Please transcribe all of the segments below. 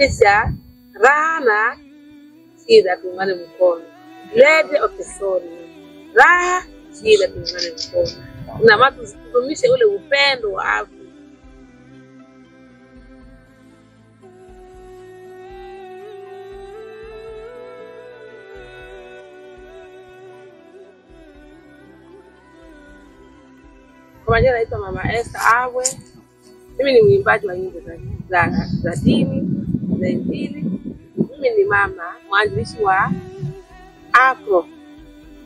Kisha raha na shida tuungane mkono. Lede okesoni. Raha shida tuungane mkono. Na watu tudumishe ule upendo wa Afrika. Kwa majina naitwa Mama Esther Abwe. Mimi ni mwimbaji wa nyimbo za dini, za Injili. Mimi ni mama mwanzilishi wa ACRO,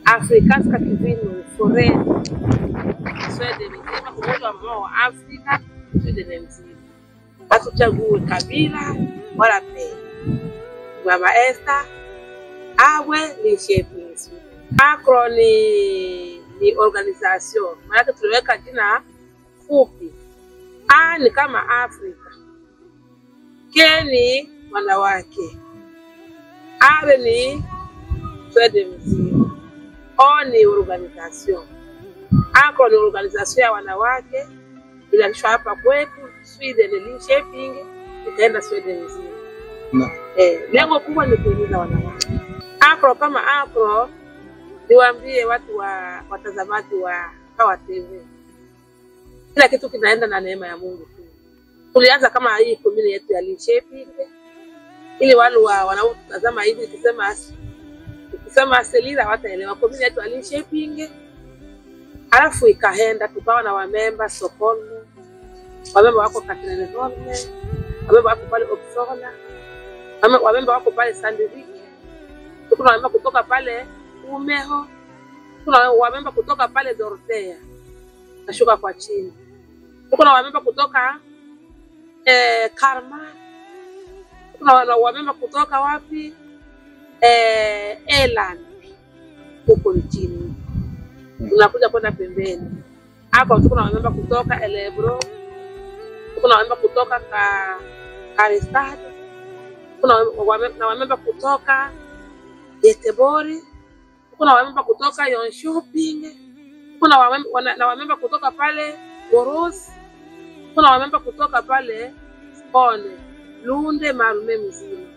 Afrikanska Kvinnor Forening Sweden mzima, umoja wa mama wa Afrika Sweden mzima. Hatuchague kabila wala pei. Mama Esther Abwe ni Shaping Sweden. ACRO ni organization, maana tuliweka jina fupi. A ni kama Afrika, K ni wanawake, R ni Sweden mzima, O ni organization. ACRO ni organization ya wanawake ilianzishwa hapa kwetu Sweden Linköping, ikaenda Sweden mzima. Lengo kubwa ni kuhimiza wanawake. ACRO kama ACRO, niwaambie watu wa watazamaji wa Power TV, kila kitu kinaenda na neema ya Mungu tu. Tulianza kama hii community yetu ya Linköping, ili wale wanaotazama hivi tukisema Selila wataelewa community yetu ya Linköping. Alafu ikaenda tukawa na wamemba Stockholm, wamemba wako Katrineholm, wamemba wako pale Uppsala, wamemba wako pale Sandvik, kuna wamemba kutoka pale Umeho, kuna wamemba kutoka pale Dorothea, nashuka kwa chini. Kuna wamemba kutoka Karma, kuna wamemba kutoka wapi? Elan huko chini. Tunakuja kwenda pembeni. Hapa kuna wamemba kutoka Elebro, kuna wamemba kutoka Karistad, kuna wamemba kutoka Göteborg, kuna wamemba kutoka Jönköping, kuna wamemba kutoka pale Borås, kuna wamemba kutoka pale Skåne, Lunde, Malmö mzima.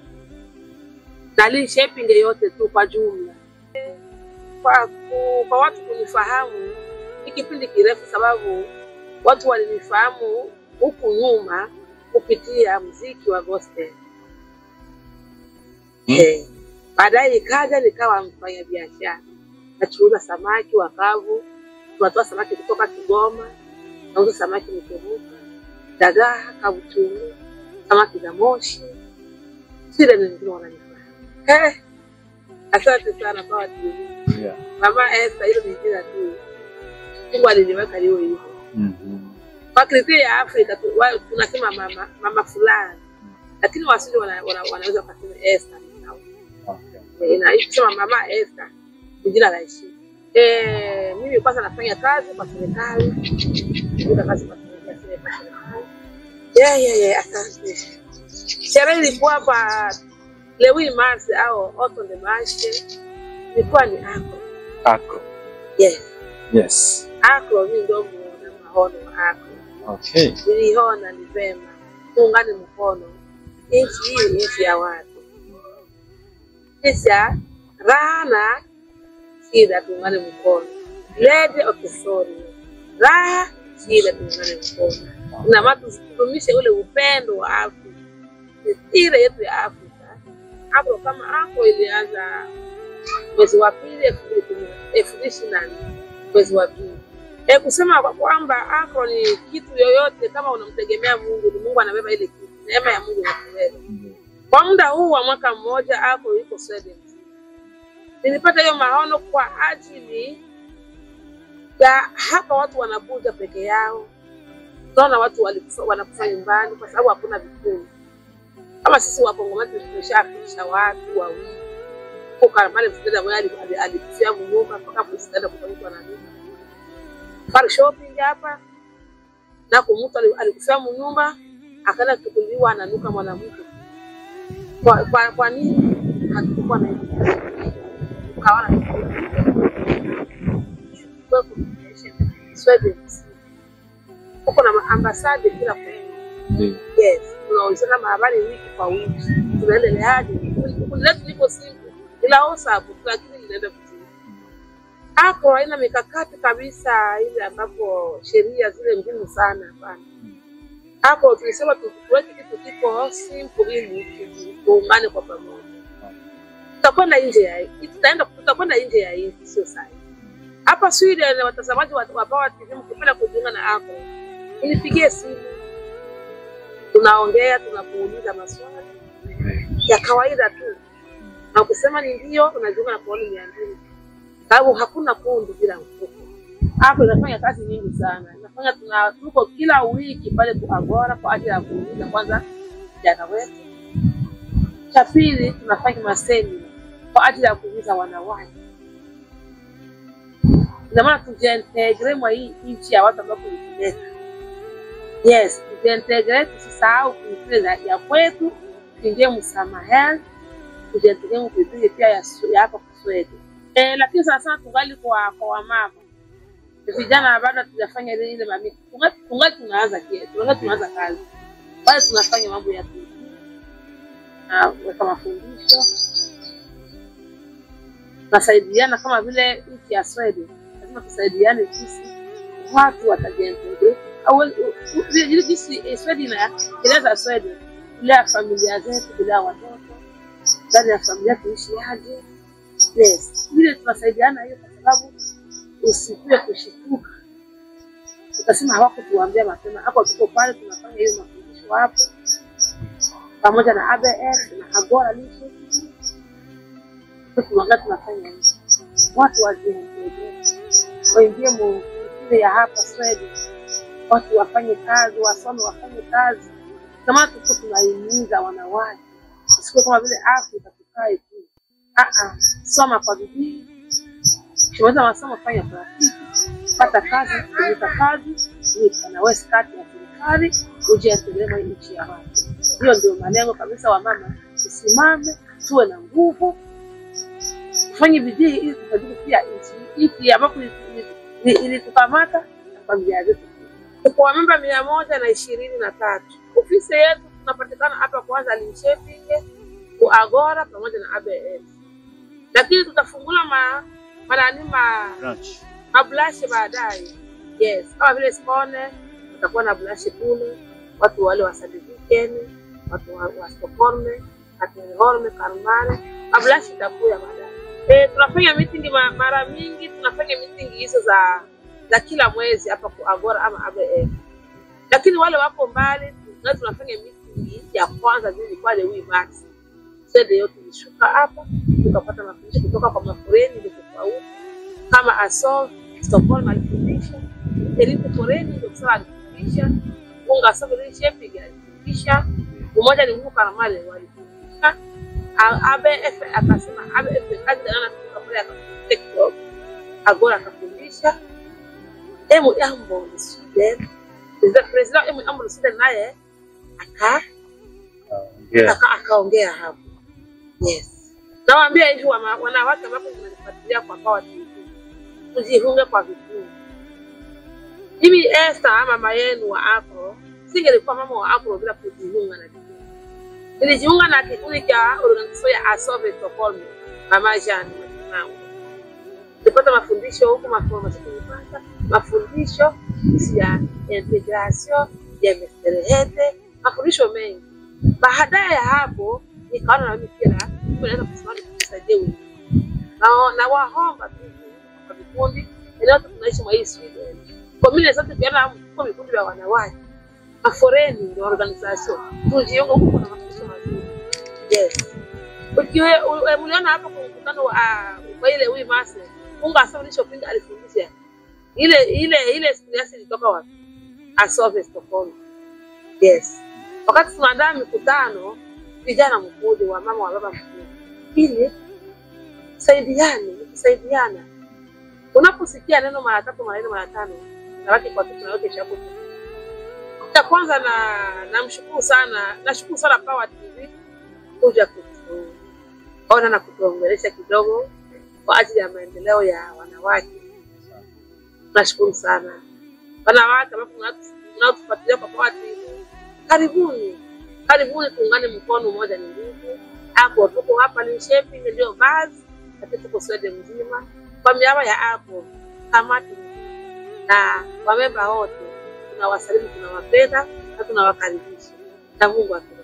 Na Linköping yote tu kwa jumla. Kwa watu kunifahamu ni kipindi kirefu, sababu watu walinifahamu huku nyuma kupitia muziki wa gospel. Baadaye nikaja nikawa mfanya biashara, nachuuza samaki wakavu, tunatoa samaki kutoka Kigoma, nauza samaki Mikebuka, dagaa, kabuchungu, samaki za moshi. Sile ndio wananifahamu. Asante sana kwa TV. Mama Esther, hilo ni jina tu. Mungu aliniweka liwe hivyo. Kwa kriteria ya Afrika tunasema mama fulani. Lakini wasili wanaweza kusema Esther. Okay. Inaitwa Mama Esther. Ni jina la heshima. Mimi kwanza nafanya kazi kwa serikali. Nafanya kazi kwa serikali. Yeah, asante. Sherehe ilikuwa hapa le 8 mars au 8 mars. Ilikuwa ni ACRO. ACRO. Yes. Yes. ACRO mimi ndio muona maono wa ACRO. Okay. Niliona ni vema tuungane mkono. Nchi hii ni nchi ya watu. Kisha raha na shida tuungane mkono. Lede okesoni. Raha shida tuungane mkono. Na watu tudumishe ule upendo wa Afrika. Ile yetu ya Afrika. ACRO kama ACRO ilianza mwezi wa pili 2024, mwezi wa pili. Kusema kwamba ACRO ni kitu yoyote, kama unamtegemea Mungu, ni Mungu anabeba ile kitu. Neema ya Mungu inakubeba. Kwa muda huu wa mwaka mmoja ACRO iko Sweden. Nilipata hiyo maono kwa ajili ya hapa watu wanakuja peke yao. Tunaona watu wanakufa nyumbani kwa sababu hakuna vikundi. Kama sisi Wakongomani tumeshafikisha watu wawili. Kwa pale msikilizaji mmoja alikufia mnyumba mpaka polisi kaenda kuta mtu analia. Park shopping hapa na mtu alikufia mnyumba akaenda kuchukuliwa ananuka mwanamke. Kwa nini hatukuwa na hiyo? Tukaona Sweden. Uko na ambassador kila kona. Ndio. Yes. Tunaulizana mahabari wiki kwa wiki, tunaendeleaje? Kundi letu liko simple, ila WhatsApp, lakini linaenda vizuri. Hapo haina mikakati kabisa ile ambapo sheria zile ngumu sana, hapana. Hapo tulisema tuweke kitu kiko simple ili tuungane kwa pamoja. Tutakwenda nje ya tutakwenda nje ya nchi, sio sahihi. Hapa Sweden, watazamaji wa Power TV, mkipenda kujiunga na hapo, unipigie simu, tunaongea, tunakuuliza maswali ya kawaida tu, na ukisema ni ndio, unajiunga na paoni 200, sababu hakuna kundi bila mfuko. Hapo inafanya kazi nyingi sana, inafanya tuko kila wiki pale ku Agora kwa ajili ya kuuliza kwanza vijana wetu. Cha pili, tunafanya masemina kwa ajili ya kuuliza wanawake. Ina maana tujiintegre mwa hii nchi ya watu ambao kulituleta. Yes, tujiintegre, tusisahau kulituleta ya kwetu, tuingie msamaha, tujiintegre mkulitule pia ya hapa Sweden. Lakini sana sana tungali kwa wamama. Vijana bado hatujafanya ile mami. Tungali tunaanza kitu, tungali tunaanza kazi. Bado tunafanya mambo ya na weka mafundisho. Tunasaidiana kama vile nchi ya Sweden. Lazima tusaidiane sisi watu watajiintegrate. Au jinsi Sweden inaeleza Sweden, kulea familia zetu, kulea watoto ndani ya familia tuishi aje. Yes, vile tunasaidiana hiyo, kwa sababu usikue kushituka utasema hawakutuambia mapema. Hapo tuko pale tunafanya hiyo mafundisho hapo pamoja na ABF na Agora Leadership. Tunafanya hivi watu wajiintegrate, waingie mu ya hapa Sweden, watu wafanye kazi, wasome, wafanye kazi. Kama tuko tunahimiza wanawake, usikuwe kama vile Afrika tukae tu. Soma kwa bidii, ukimaliza masomo fanya praktiki, pata kazi, tumika kazi, lipa na wewe kati ya serikali, ujiendelee nchi ya watu. Hiyo ndio malengo kabisa wa mama, tusimame, tuwe na nguvu, tufanye bidii ili tufadhili pia nchi hii ambapo ilitukamata na familia zetu. Kwa memba 123. Ofisi yetu tunapatikana hapa kwanza Linköping, ku Agora pamoja na ABF. Lakini tutafungula mablashe baadaye. Yes, kama vile Skåne tutakuwa na blashe kule, watu wale wa Sandviken, watu wa Stockholm, Katrineholm, Kalmar, mablashe itakuwa baadaye. Tunafanya meeting mara mingi, tunafanya meeting hizo za kila mwezi hapa ku Agora ama ABF. Lakini wale wako mbali, tunafanya meeting ya kwanza zile kwa le 8 March. Sasa yote tulishuka hapa, tukapata mafundisho kutoka kwa mafureni ndio tofauti. Kama Asov Stockholm alifundisha, Elite Foreni ndio sawa alifundisha, Unga Asov Linköping alifundisha, Umoja ni Mungu Karamale walifundisha. ABF akasema ABF kazi na kutoka pale akafundisha, Agora akafundisha. Emu Ambo Sweden, President Emu Ambo Sweden naye akaongea hapo. Yes. Nawaambia hivi wanawake ambao mnanifuatilia kwa Power TV, mjiunge kwa vikundi. Mimi Esther mama yenu wa Afro, singelikuwa mama wa Afro bila kujiunga na kikundi. Nilijiunga na kikundi cha organization ya Asove Stockholm, Mama Jean mwanangu. Nilipata mafundisho huko, nilipata mafundisho ya integration ya mesterehete, mafundisho mengi. Baadaye ya hapo nikaona na mimi pia naweza kusimama kusaidia wengine. Na waomba tu kwa vikundi, eneo tunaishi mwa hii Sweden. Kwa mimi sasa tukiona kwa vikundi vya wanawake, maforeni ndio organization. Tujiunge huko, kuna mafundisho mazuri. Yes. Ukiwe mliona hapo kwa mkutano wa ile huyu Mase, Mungu asante Shopping alifundisha. Ile experience ilitoka wapi? Asove Stockholm. Yes. Wakati tunaandaa mikutano, vijana mkuje, wa mama wa baba mkuje, ili saidiane, kusaidiana. Unaposikia neno mara tatu, mara nne, mara tano, nabaki kwa kitu na kesho yako. Cha kwanza na namshukuru sana, nashukuru sana Power TV kuja kutuona na kutuongelesha kidogo kwa ajili ya maendeleo ya wanawake. Nashukuru sana wanawake ambao mnaotufuatilia kwa Power TV. Karibuni. Karibuni tuungane mkono, umoja ni nguvu. Hapo tuko hapa Linköping ndio basi, lakini tuko Sweden mzima. Kwa niaba ya hapo kamati na wamemba wote tunawasalimu, tunawapenda na tunawakaribisha, na Mungu atubariki.